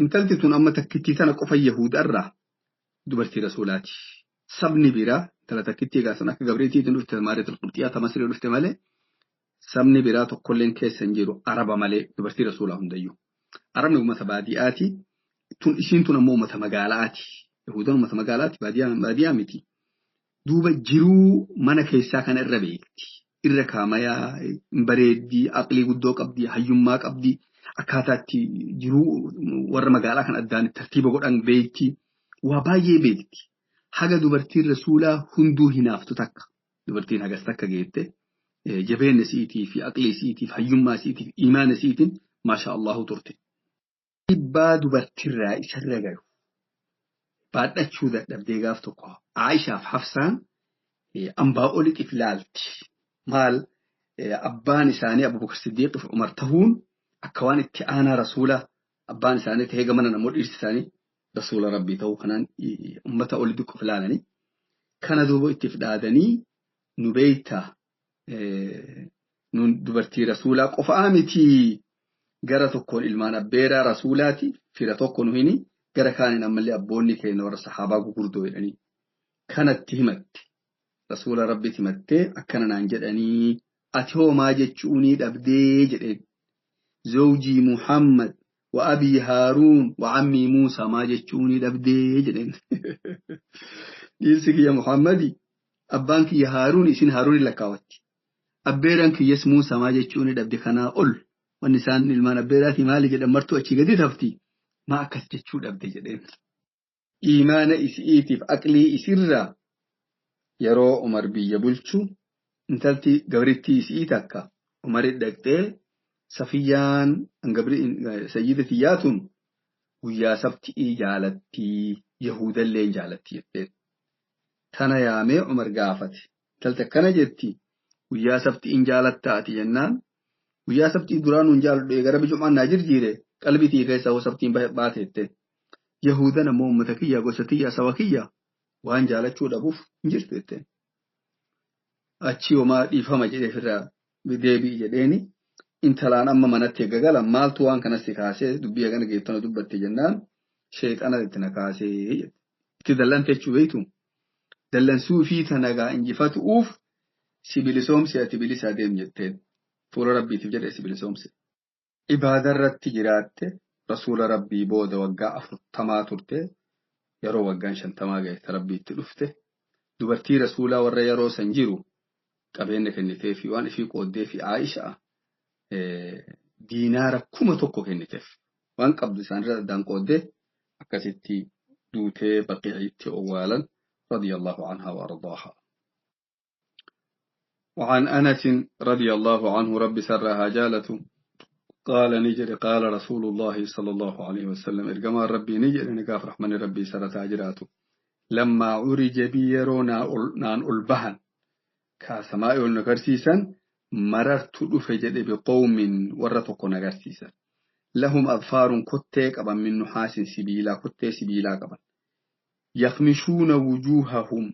Intalti tun amma takkittii tana qofa Yahudarraa dubartii rasuulaati. Sabni biraa intala takkittii egaa san akka gabriitiitiin dhufte Maariyatul Qibxiyaa ta Masrii dhufte malee sabni biraa tokkolleen keessa hin jiru Araba malee dubartii rasuulaa hundayyuu. Arabni uummata baadiyyaati. Tun isiin tun ammoo uummata magaalaati. Yahudaan uummata magaalaati baadiyyaa miti. Duuba jiruu mana keessaa kana irra beekti. Irra kaamayaa bareeddii, aqlii guddoo qabdi, hayyummaa qabdi, akkaataa itti jiruu warra magaalaa kan addaan tartiiba godhan beekti. Waa baay'ee beekti. Haga dubartiin rasuulaa hunduu hinaaftu takka. Dubartiin hagas takka geette jabeenya isiitii fi aqlii isiitiif hayyummaa isiitiif imaana isiitiin maasha Allahu turte. Dhiibbaa dubartiirraa isarra gayu. Baadhachuu dadhabdee gaaf tokko Aayishaaf Hafsaan ambaa olitti ilaalti. Maal abbaan isaanii Abubakar Siddiiq fi Umar tahuun akka waan itti aanaa rasuula abbaan isaanii ta'ee gamana namoota dhiirsi isaanii rasuula rabbii ta'uu kanaan uummata oli xiqqoof ilaalanii. Kana duuba itti dhaadanii nu beeyta nun dubartii rasuulaa qofaa miti gara tokkoon ilmaan abbeeraa rasuulaati fira tokko nu hini gara kaaniin ammallee abboonni keenya warra sahaabaa gurguddoo jedhanii kanatti himatte. Rasuula rabbitti himattee akkana naan jedhanii ati hoomaa jechuunii dhabdee jedheen. Zawjii Muhammad wa abii Haaruun wa ammii Muusaa maa jechuunii dhabdee jedheen. Dhiirsi kiyya Muhammadi abbaan kiyya Haaruun isin Haaruun lakkaawatti. Abbeeraan kiyyas Muusaa maa jechuunii dhabde kanaa ol wanni isaan ilmaan abbeeraati maali jedhan martuu achii gadi tafti maa akkas jechuu dhabde jedheen. Imaana isiitiif aqlii isirraa yeroo Umar biyya bulchu intalti gabrittii isii takka Umari dhaqxee Safiyyaan sayyida tiyyaatun guyyaa sabti'ii jaalattii Yahudallee jaalatti jetteen. Tana yaamee Umar gaafate. Intalti akkana jetti guyyaa sabti'iin jaalattaati jennaan guyyaa sabtii duraan nuun jaaladhu gara bicumaan naa jirjiire qalbii tiyya keessaa hoo sabtiin baate jetteen. Yahudan ammoo uummata kiyya gosa tiyya saba kiyya waan jaalachuu dhabuuf hin jirtu jetteen. Achi homaa dhiifama jedhee ofirraa deebi'i jedheeni intalaan amma manatti eegga galan maaltu waan kanas si kaasee dubbii hagana geettona dubbatte jennaan sheexana itti na kaasee jette. Itti dallante jechuu beektu dallansuu fi tanagaa injifatuuf si bilisoomse ati bilisaa deem jetteen fuula rabbiitiif jedhe si bilisoomse. Ibaadarratti jiraatte rasuula rabbii booda waggaa 40 turte yeroo waggaan 50 ga'e rabbiitti dhufte dubartii rasuulaa warra yeroo san jiru qabeenya kennitee fi waan ishii qooddee fi Aayishaa diinaara 1000 kenniteef waan qabdu isaanirra addaan qooddee akkasitti duutee baqiicitti owwaalan radiyallahu anhaa wa ardaaha. وعن أنس رضي الله عنه رب سرها جالته قال نجر قال رسول الله صلى الله عليه وسلم إرجما ربي نجر نقاف رحمن ربي سرت أجراته لما عرج بي يرونا نان ألبهن كسماء النكرسيسا مررت أفجد بقوم ورتق نكرسيسا لهم أظفار كتيك أبا من نحاس سبيلا كتي سبيلا قبا يخمشون وجوههم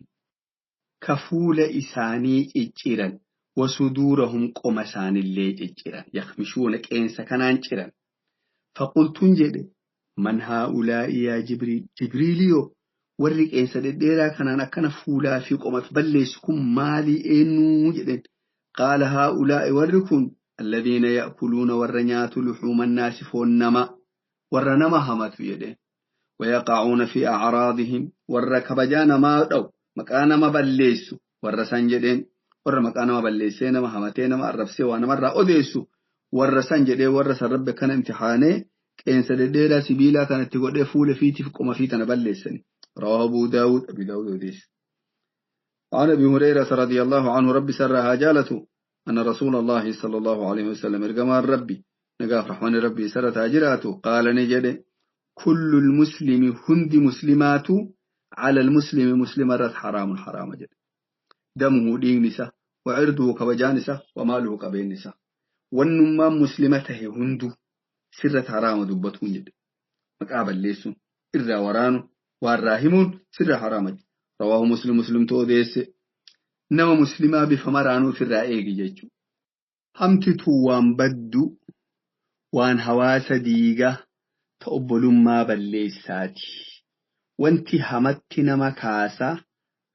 كفول إساني إجرا وصدورهم قمسان اللي إجرا يخمشون كإنس كنان جرا فقلت جد من هؤلاء يا جبريل جبريليو warri qeensa dhedheeraa kanaan akkana fuulaa fi qomaaf balleessu kun maali eenyu jedheen qaala haa'ulaa'i warri kun alladhiina ya'kuluuna warra nyaatu luxuuma annaasi foon nama warra nama hamatu jedheen wayaqacuuna fi acraadihim warra kabajaa namaa dha'u maqaa nama balleessu warra san jedheen warra maqaa nama balleessee nama hamatee nama arrabsee waa namarraa odeessu warra san jedhee warra san rabbi akkana imtixaanee qeensa dhedheeraa sibiilaa kanatti godhee fuula fiitiif qoma fii tana balleessani. رواه أبو داود أبي داود وديس. عن أبي هريرة رضي الله عنه ربي سرها جالته أن رسول الله صلى الله عليه وسلم إرجما ربي نقاف رحمن ربي سرت أجراته قال نجد كل المسلم هند مسلمات على المسلم مسلم رت حرام حرام جد دمه دينسة وعرضه كبجانسة وماله كبينسة والنما مسلمته هند سرت حرام دبته جد مقابل ليسو إرى ورانو والراهمون سر حرامج رواه مسلم مسلم تو ديس نما مسلما بفمرانو في الرأيق جيجو همتتو وان بدو وان هواس ديغة Ta obbolummaa balleessaati. Wanti hamatti nama kaasa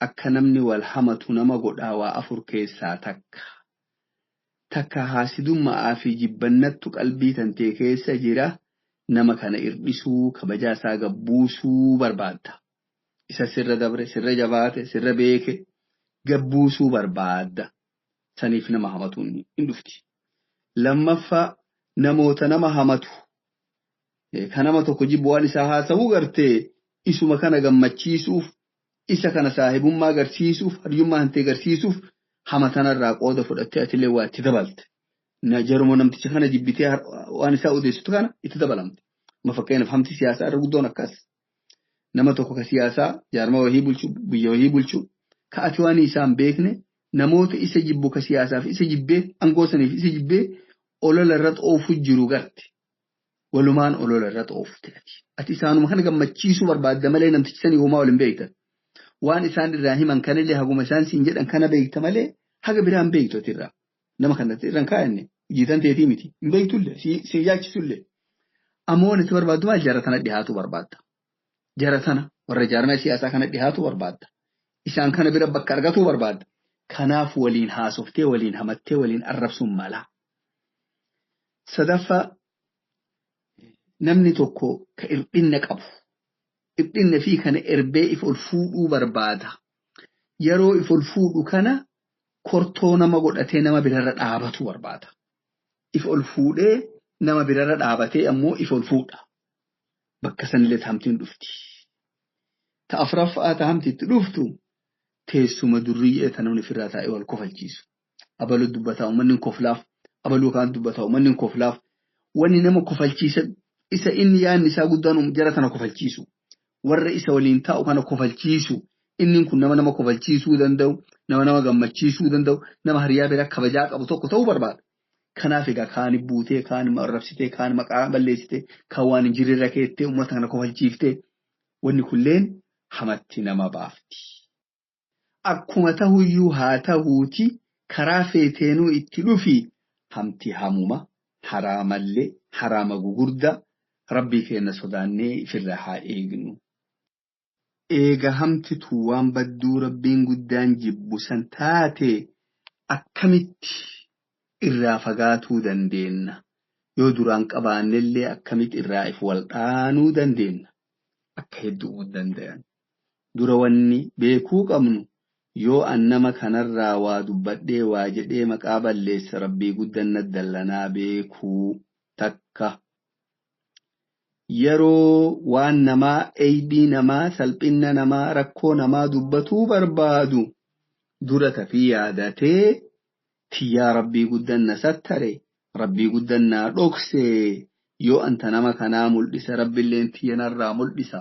akka namni wal hamatu nama godhaa waa afur keessaa takka. Takka haasidummaa fi jibbannattu qalbii tantee keessa jira nama kana irdhisuu kabajaa isaa gabbuusuu barbaadda. Isa sirra dabre, sirra jabaate, sirra beeke gabbuusuu barbaadda. Saniif nama hamatuun hin dhufti. Lammaffaa namoota nama hamatu. Ka nama tokko jibbu waan isaa haasa'uu gartee isuma kana gammachiisuuf isa kana saahibummaa agarsiisuuf haryummaa hantee agarsiisuuf hama tanarraa qooda fudhattee atillee waa itti dabalte. Jaruma namticha kana jibbitee waan isaa odeessitu kana itti dabalamte. Amma fakkeenyaaf hamti siyaasaa irra guddoon akkas. Nama tokko ka siyaasaa jaarma wahii bulchu biyya wahii bulchu ka ati waan isaan beekne namoota isa jibbu ka siyaasaaf isa jibbee aangoo saniif isa jibbee olola irra xoofu jiru garte. Walumaan olola irra xoofte ati. Ati isaanuma kana gammachiisuu barbaadda malee namtichi sanii homaa waliin beektan. Waan isaan irraa himan kanallee haguma isaan siin jedhan kana beekta malee haga biraan beektu ati irraa. Nama kanatti irraan kaayanne hojii teetii miti. Hin beektullee siin yaachisullee. Ammoo wanti barbaaddu maal jara tana dhihaatu barbaadda. Jara tana warra jaarmaa siyaasaa kana dhihaatu barbaadda. Isaan kana bira bakka argatuu barbaadda. Kanaaf waliin haasoftee waliin hamattee waliin arrabsuun mala. Sadaffaa namni tokko ka irdhinna qabu. Irdhinna fi kana erbee if ol fuudhuu barbaada. Yeroo if ol fuudhu kana kortoo nama godhatee nama birarra dhaabatu barbaada. If ol fuudhee nama birarra dhaabatee ammoo if ol fuudha. Bakka sanillee hamtiin dhufti. Ta afuraffaa ta hamtiitti dhuftu teessuma durriyyee ta namni ofirraa taa'ee wal kofalchiisu. Abaluu dubbataa uummanni hin koflaaf. Abaluu kaan dubbataa uummanni hin koflaaf. Wanni nama kofalchiisa isa inni yaadni isaa guddaan jara tana kofalchiisu. Warra isa waliin taa'u kana kofalchiisu. Inni kun nama nama kofalchiisuu danda'u, nama nama gammachiisuu danda'u, nama hiriyaa biraa kabajaa qabu tokko ta'uu barbaada. Kanaaf egaa kaan buutee, kaan arrabsitee, kaan maqaa balleessitee, kaan waan hin jirre keettee uummata kana kofalchiiftee wanni kulleen hamatti nama baafti. Akkuma tahuyyuu haa tahuuti karaa feeteenuu itti dhufi hamti hamuma haraamallee haraama gugurdaa rabbii keenya sodaannee ifirraa haa eegnu. Eega hamtitu waan badduu rabbiin guddaan jibbu san taate akkamitti irraa fagaatuu dandeenna? Yoo duraan qabaannellee akkamitti irraa if waldhaanuu dandeenna? Akka hedduu danda'an. Dura wanni beekuu qabnu yoo an nama kanarraa waa dubbadhee waa jedhee maqaa balleessa rabbii guddaan na dallanaa beekuu takka. Yeroo waan namaa eeybii namaa salphina namaa rakkoo namaa dubbatuu barbaadu dura tafii yaadatee tiyyaa rabbii guddaan na sattare rabbii guddaan na dhokse yoo anta nama kanaa mul'isa rabbiilleen tiyya narraa mul'isa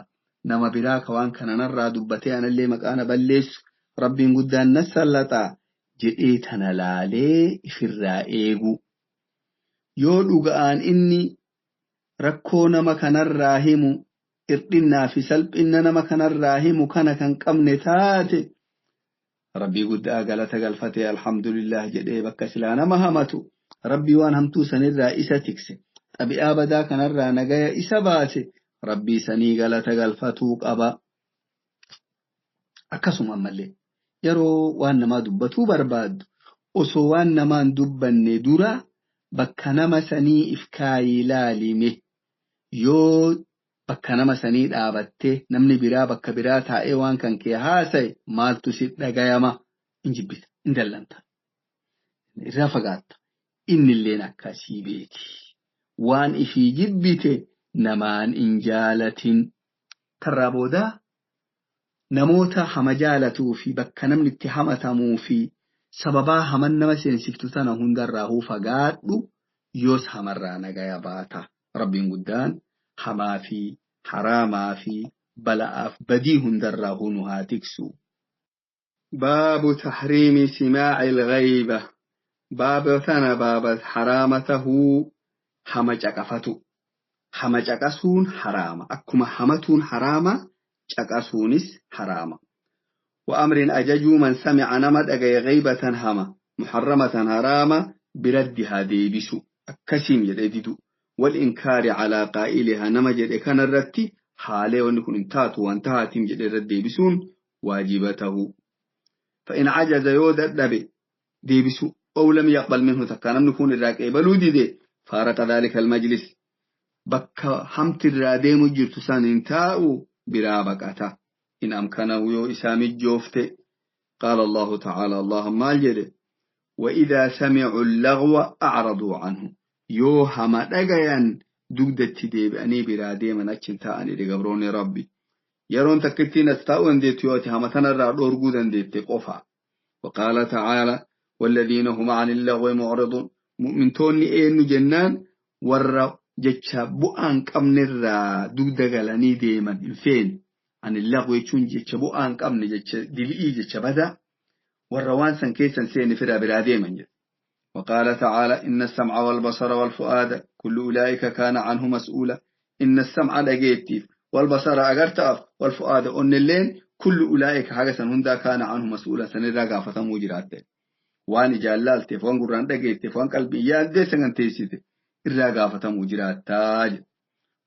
nama biraa ka waan kana narraa dubbatee anallee maqaa na balleessu rabbiin guddaan na sallaxa jedhee tana laalee ifirraa eegu. Yoo dhuga'aan inni rakkoo nama kanarraa himu irdhinnaa fi salphinna nama kanarraa himu kana kan qabne taate rabbii guddaa galata galfatee alhamdulillah jedhee bakka silaa nama hamatu rabbii waan hamtuu sanirraa isa tikse xabi'aa badaa kanarraa nagaya isa baase rabbii sanii galata galfatuu qaba. Akkasuma ammallee yeroo waan namaa dubbatuu barbaaddu osoo waan namaan dubbanne dura bakka nama sanii if kaayii laalime yoo bakka nama sanii dhaabattee namni biraa bakka biraa taa'ee waan kan kee haasa'e maaltu si dhagayama in jibbita in dallanta irraa fagaatta innilleen akkasii beeki waan ifii jibbite namaan in jaalatin tarraa boodaa namoota hama jaalatuu fi bakka namni itti hamatamuu fi sababaa haman nama seensiftu tana hundarraa huu fagaadhu yoos hamarraa nagaya baata. Rabbiin guddaan hamaa fi haraamaa fi bala'aaf badii hundarraa huu nu haa tiksu. Baabu tahriimi simaaci ilghayba. Baaba tana baaba haraama tahuu hama caqafatu. Hama caqasuun haraama. Akkuma hamatuun haraama caqasuunis haraama. وأمر أججوا من سمع نمد أجي غيبة هما محرمة هراما بردها ديبسو أكسيم يددو والإنكار على قائلها نما جدي كان الرتي حالي ونكون انتاتو وانتهاتم جدي الرد ديبسون واجبته فإن عجز يود الدبي ديبسو أو لم يقبل منه تكان نكون الراك بلودي دي فارق ذلك المجلس بك حمت الراديم جرتسان انتاء برابكتا إن أمكنه يو إسامي جوفت قال الله تعالى اللهم الجد وإذا سمعوا اللغو أعرضوا عنه يو هما دغيان دغدتي ديباني براديم أچنتا أني دغبروني ربي يرون تكتين استاون ديتيوتي هما تنرى دورغودن ديتي قفا وقال تعالى والذين هم عن اللغو معرضون مؤمن توني إنو جنان ور جتشا بؤان قمن الرا دوغدا غلاني ديما فين عن اللغو يچون جتشا بؤان قمن جتشا دلئي جتشا بدا والروان سن كيسن سين فرا برا ديما. وقال تعالى إن السمع والبصر والفؤاد كل أولئك كان عنه مسؤولا إن السمع لقيتيف والبصر أغرتأف والفؤاد أن اللين كل أولئك حاجة هندا كان عنه مسؤولا سنرى غافة مجرات وان جلالتي وان قران دغيتي وان قلبي يا سنن تيسيتي إرى غافة مجرات تاج.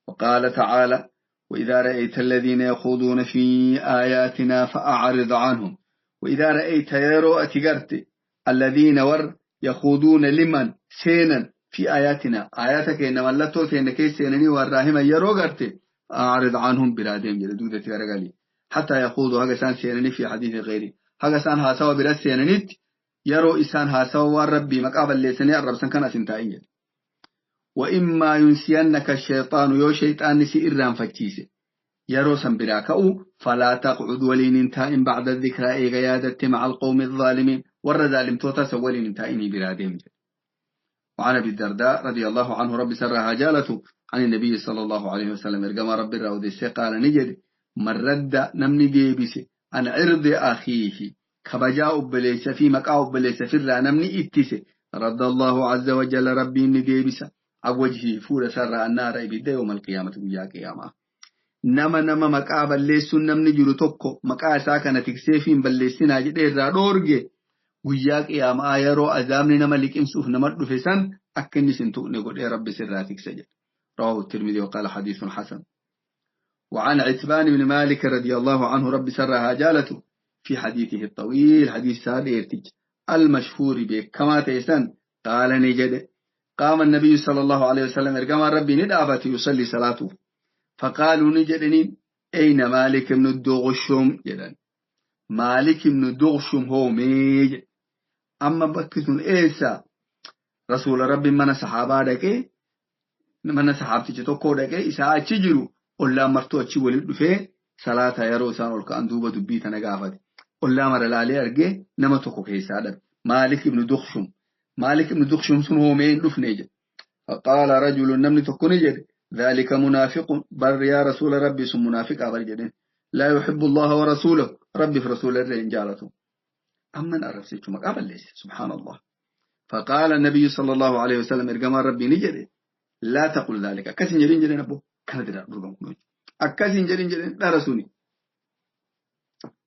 وقال تعالى وإذا رأيت الذين يخوضون في آياتنا فأعرض عنهم وإذا رأيت يرو أتقرت الذين ور يخوضون لمن سينا في آياتنا آياتك إنما لا توتي كي سينني والراهم يرو قرت أعرض عنهم برادهم جلدودة رجالي حتى يخوضوا هذا سان سينني في حديث غيري هذا سان هاسوا برا سيننيت يرو إسان هاسوا والربي مقابل ليسني الرب سن كان أسنتائين. وإما ينسينك الشيطان يو شيطان نسي إرام فتيسي يرو سن براكأو فلا تقعد ولين انتائن بعد الذكرى إي غيادة مع القوم الظالمين والرذالم توتا سولين انتائني برادهم. وعن أبي الدرداء رضي الله عنه رب سرها جالته عن النبي صلى الله عليه وسلم إرقم رب الراوديسي قال نجد من رد نمني ديبسي عن عرض أخيه كبجاء بليس في مقاو بليس في نمني اتسي رد الله عز وجل ربي نديبسي عوجهه فول سر النار إبدا يوم القيامة ويا قيامة. نما نما مقا بليسون نمني جلو توكو مقا ساكنة تكسيفين بليسين هاجد إرى دورجي ويا قيامة يرو أزامني نما لك إنسوف نما دفسان أكني سنتو نقول يا رب سراتك سجد. رواه الترمذي وقال حديث حسن. وعن عتبان بن مالك رضي الله عنه رب سرها جالته في حديثه الطويل حديث سادة المشهور به كما تيسن قال نجد قام النبي صلى الله عليه وسلم ارقام ربي ندابته يصلي صلاته فقالوا نجدني أين مالك بن الدغشم جدن مالك بن الدغشم هو ميج أما بكتون إيسا رسول ربي من صحابة دكي من صحابتي تكو دكي إسا أتجرو ولا مرتو أتشي ولد فيه صلاة يروسان والكأن دوبة دبيت نقافت ولا مر لالي أرجع نما تكو كيسا مالك بن دغشم مالك بن دغشم سن هو مين دفنيج. فقال رجل نمني تكونيج ذلك منافق بر يا رسول ربي سن منافق أبر جدين لا يحب الله ورسوله ربي في رسول الله جالته أمن أرسيت مقابل ليس سبحان الله. فقال النبي صلى الله عليه وسلم إرجما ربي نجري لا تقل ذلك أكسين جرين جرين أبو كان أكسين جرين جرين لا رسولي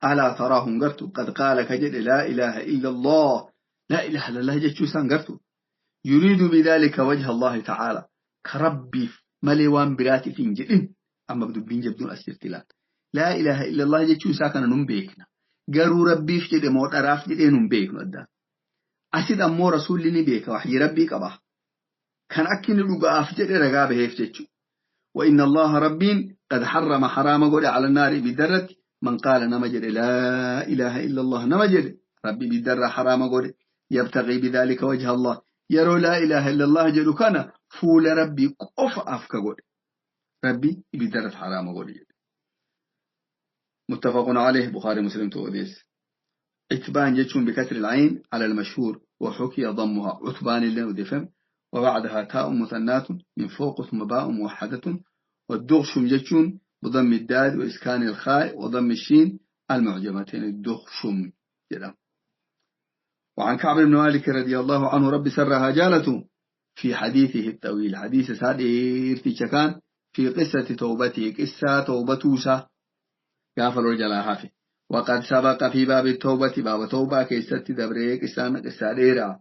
ألا تراهم قرتوا قد قال كجد لا إله إلا الله لا إله إلا الله جتشوسان قرتو يريد بذلك وجه الله تعالى كربي مليوان براتي فينجئن أما بدو بينجبدون أسيرتلات لا إله إلا الله جتشوسا كان نمبيكنا قروا ربي فجد موت أراف جد نمبيكنا أدا أسيد أمو رسول لنبيك وحي ربي كبه كان أكين لقاء فجد رقابه يفتشو وإن الله ربين قد حرم حرام قول على النار بدرت من قال نمجد لا إله إلا الله نمجد ربي بدر حرام قول يبتغي بذلك وجه الله يرو لا إله إلا الله جل كان فول ربي قف أفك قول ربي بدرت حرام قول. متفق عليه بخاري مسلم توديس. عتبان جتشون بكسر العين على المشهور وحكي ضمها عتبان اللي ودفم وبعدها تاء مثنات من فوق ثم باء موحدة. والدغشم جتشون بضم الدال وإسكان الخاء وضم الشين المعجمتين الدغشم جدا. وعن كعب بن مالك رضي الله عنه رب سرها جالته في حديثه الطويل حديث سادير في شكان في قصة توبته قصة توبتوسا غافل رجلا في وقد سبق في باب التوبة باب توبة كيست دبريك قصة ديرا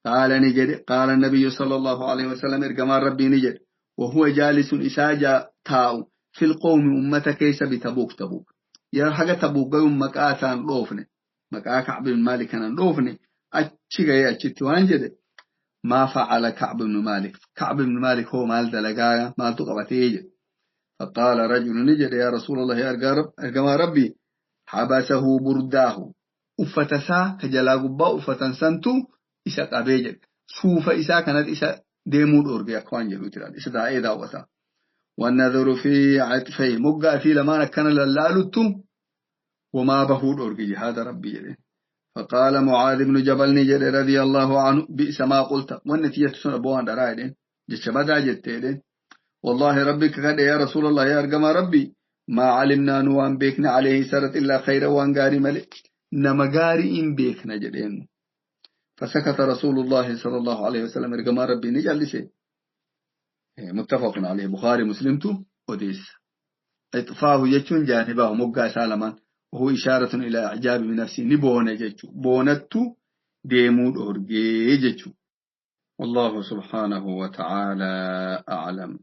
قال نجد قال النبي صلى الله عليه وسلم ارجما ربي نجد وهو جالس إساجا تاو في القوم أمة كيس بتبوك تبوك يا حاجة تبوك يوم مكاتان روفني مكا كعب بن مالك كان روفني أتشيغا أتشتوان جده ما فعل كعب بن مالك كعب بن مالك هو مال دلقايا مال تقبتيج فقال رجل نجد يا رسول الله يا أرقما ربي حبسه برداه أفتسا كجلا قبا أفتنسنتو إسا قبيجك سوف إسا كانت إسا ديمود أرقيا كوان جلو تلال إسا داعي دعوتا والنذر في عطفه مقا في لما كان للالتو وما بهود أرقي هذا ربي جده فقال معاذ بن جبل نجد رضي الله عنه بئس ما قلت والنتيجة سنة بوان درايدين جشبدا جتيدين والله ربك قد يا رسول الله يا أرقم ربي ما علمنا نوان بيكنا عليه سرت إلا خير وان قاري ملك نما قاري إن بيكنا جدين فسكت رسول الله صلى الله عليه وسلم أرقم ربي نجعل شيء متفق عليه بخاري مسلمته وديس إطفاه يجون جانبه مقا سالمان وهو إشارة إلى إعجاب بنفسه نبونة جيتشو بونتو ديمود أرجي جيتشو والله سبحانه وتعالى أعلم.